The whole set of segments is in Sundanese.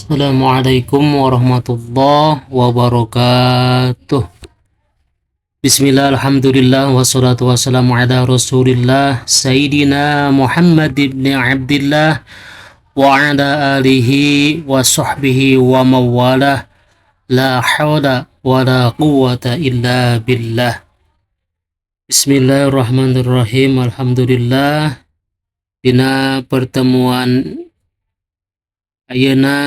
Assalamualaikum warahmatullahi wabarakatuh. Bismillah, alhamdulillah, wassalatu wassalamu ala rasulillah Sayyidina Muhammad ibn Abdillah wa ala alihi wa sahbihi wa mawalah. La hawla wa la quwwata illa billah. Bismillahirrahmanirrahim. Alhamdulillah, dina pertemuan ayeuna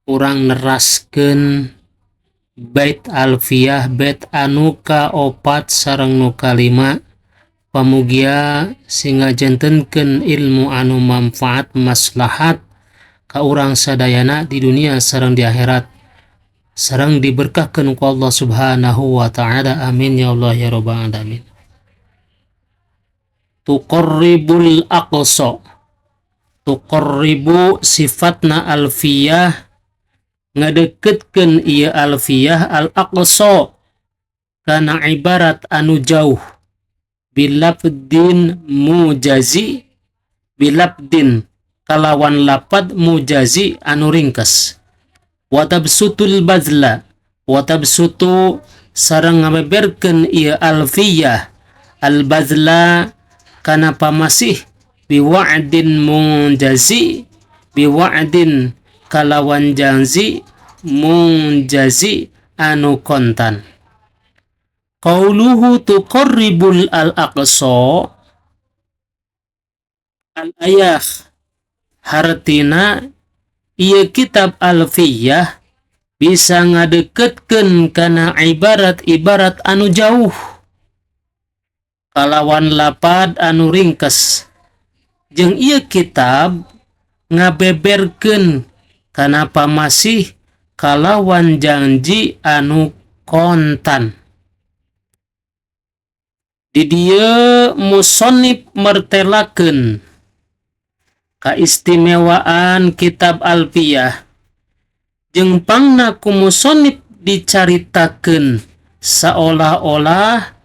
urang neraskeun bait alfiyah, bait anu ka-4 sareng nu ka-5. Pamugia sing ngajantenkeun ilmu anu manfaat maslahat ka urang sadayana di dunia sareng di akhirat, sareng diberkahkeun ku Allah Subhanahu wa taala. Amin ya Allah ya rabbal alamin. Tuqarribul aqsa, tuqarribu sifatna alfiyah ngadeketkeun ieu alfiyah al-aqsa kana ibarat anu jauh, bilafdin mujazi, bilafdin kalawan lapad mujazi anu ringkes, watabsutul bazla, watabsutu sareng ngabeberkeun ieu alfiyah al-bazla kana pamasih, biwa'din munjazi, biwa'din kalawan janji munjazi anu kontan. Qauluhu tuqarribul al-aqsa al-ayah hartina ieu kitab alfiyah bisa ngadeketkeun kana ibarat-ibarat anu jauh kalawan lapad anu ringkes, jeung ieu kitab ngabeberkeun kana pamasih kalawan janji anu kontan. Di dieu musonib mertelakeun kaistimewaan kitab alfiyah jeung pangna ku musonib dicaritakeun saolah-olah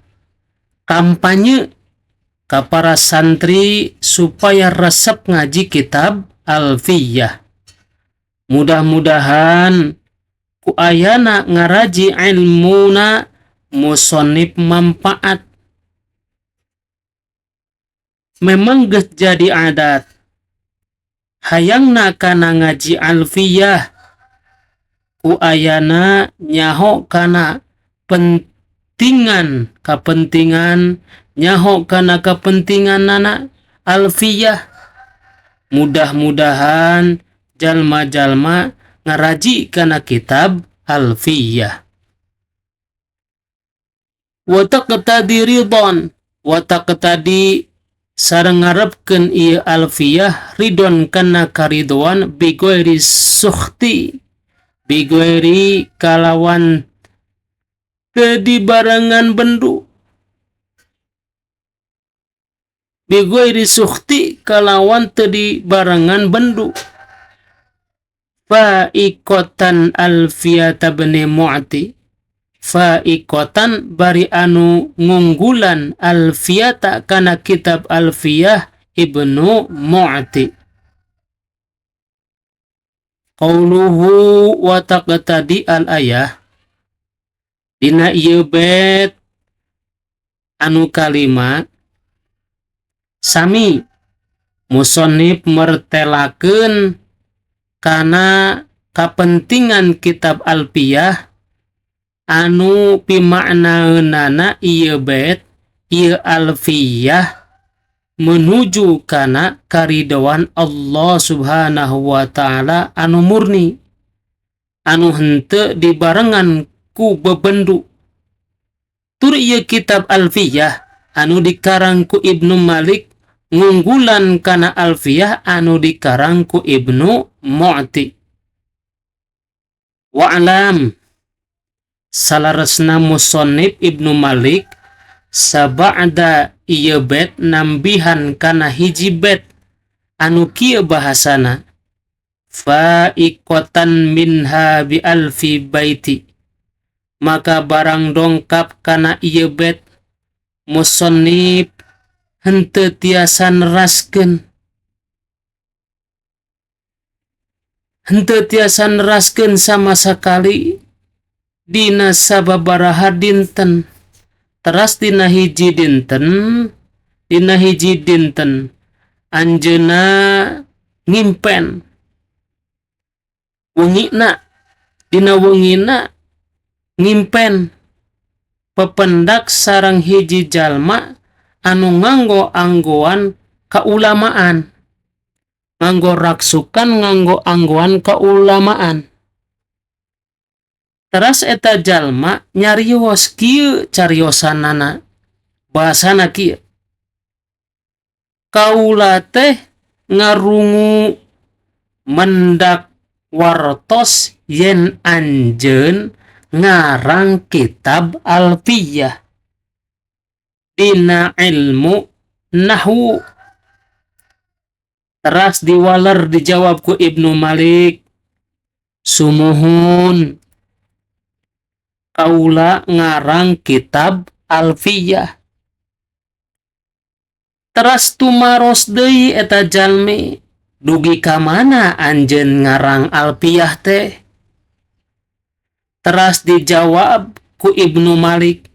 kampanye ka para santri supaya resep ngaji kitab alfiyah. Mudah-mudahan ku ayana ngaraji ilmuna musonib manfaat. Memang geus jadi adat hayangna kana ngaji alfiyah, ku ayana nyaho kana pentingan kapentingan, nyaho kana kepentinganana alfiyah. Mudah-mudahan jalma-jalma ngaraji kana kitab alfiyah. Wa taqtadi ridon, wa taqtadi sareng ngarepkeun ieu alfiyah ridon kana karidoan, bighairi sukhti, bighairi kalawan teu dibarengan bendu, bighairi sukhti kalawan teu dibarengan bendu. Faikotan alfiyata bni mu'ti, faikotan bari anu ngunggulan alfiyata kana kitab alfiyah ibnu mu'ti. Qauluhu wa taqtadi al ayah, dina ieu bait anu kalima Sami musonif mertelakeun kana kapentingan kitab Alfiyah anu pimaknaeunana ieu bait ieu Alfiyah menuju kana karidoan Allah Subhanahu wa taala anu murni anu henteu dibarengan ku bebendu. Tur ieu kitab Alfiyah anu dikarang ku Ibnu Malik ngunggulan kana Alfiyah anu dikarang ku Ibnu Mu'ti. Wa'lam salaresna musannif Ibnu Malik sabada ieu bait nambihan kana hiji bait anu kieu bahasana fa'iqatan minha bi alfi baiti. Maka barang dongkap kana ieu bait musannif henteu tiasa neraskeun, henteu tiasa neraskeun sama sakali dina sababaraha dinten. Teras dina hiji dinten, dina hiji dinten anjeunna ngimpen wengina, dina wengina ngimpen pependak sareng hiji jalma anu nganggo anggoan kaulamaan, nganggo raksukan, nganggo anggoan kaulamaan. Teras eta jalma nyarios kieu cariosanana, bahasana kieu, kaula teh ngarungu mendak wartos yen anjeun ngarang kitab Alfiyah dina ilmu nahwu. Teras diwaler dijawab ku Ibnu Malik, sumuhun kaula ngarang kitab Alfiyah. Teras tumaros deui eta jalmi, dugi ka mana anjeun ngarang Alfiyah teh? Teras dijawab ku Ibnu Malik,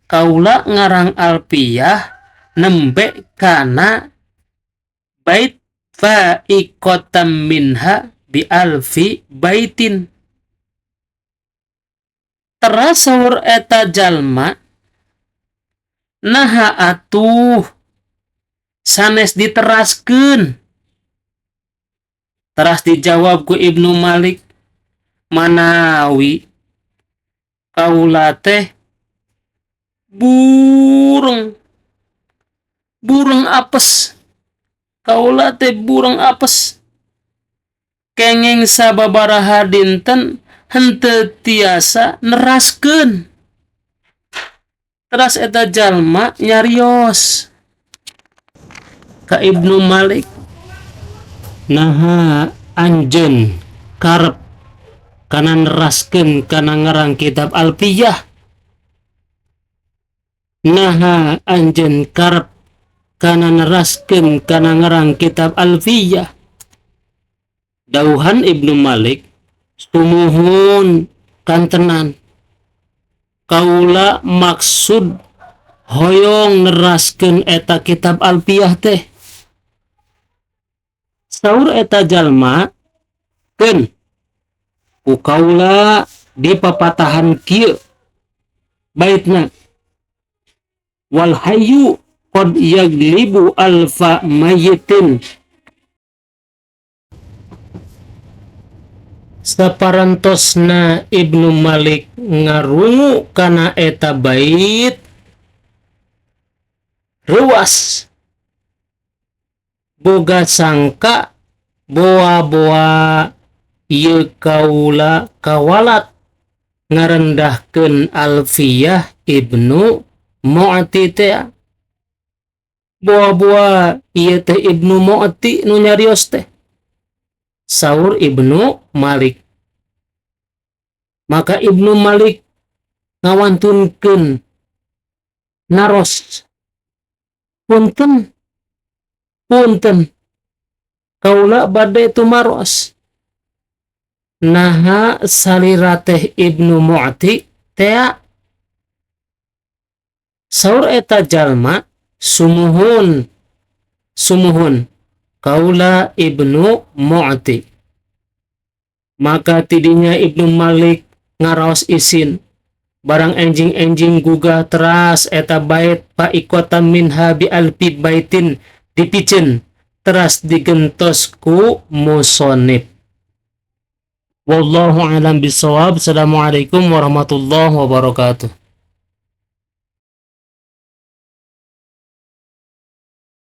kaula ngarang Alfiyah nembe kana bait fa'iqatam minha bi alfi baitin. Teras saur eta jalma, naha atuh sanes diteraskeun? Teras dijawab ku Ibnu Malik, manawi kaula teh burung, burung apes, kaula teh burung apes, kenging sababaraha dinten henteu tiasa neraskeun. Teras eta jalma nyarios ka Ibnu Malik, naha anjeun karep kana neraskeun kana ngarang kitab Alfiyah? Naha anjeun karep kana neraskeun kana ngarang kitab Alfiyah? Dauhan Ibnu Malik, sumuhun kantenan kaula maksud hoyong neraskeun eta kitab Alfiyah teh. Saur eta jalma, keun ku kaula dipapatahan kieu baitna, wal hayyu qad yaglibu alfa mayyitin. Saparantosna Ibnu Malik ngarungu kana eta bait, reuas boga sangka boa-boa ieu kaula kawalat ngarendahkeun Alfiyah Ibnu Mu'ti teh. Boa-boa ieu teh Ibnu Mu'ti nu nyarios teh, saur Ibnu Malik. Maka Ibnu Malik ngawantunkeun naros, punten punten kaula bade tumaros, naha salira teh Ibnu Mu'ti tea? Saur eta jalma, sumuhun Sumuhun, kaula Ibnu Mu'ti. Maka tidinya Ibnu Malik ngaraos isin. Barang enjing-enjing gugah teras eta bait paikota minha bi alfi baitin dipiceun teras digentos ku musonib. Wallahu alam bisawab. Assalamualaikum warahmatullahi wabarakatuh.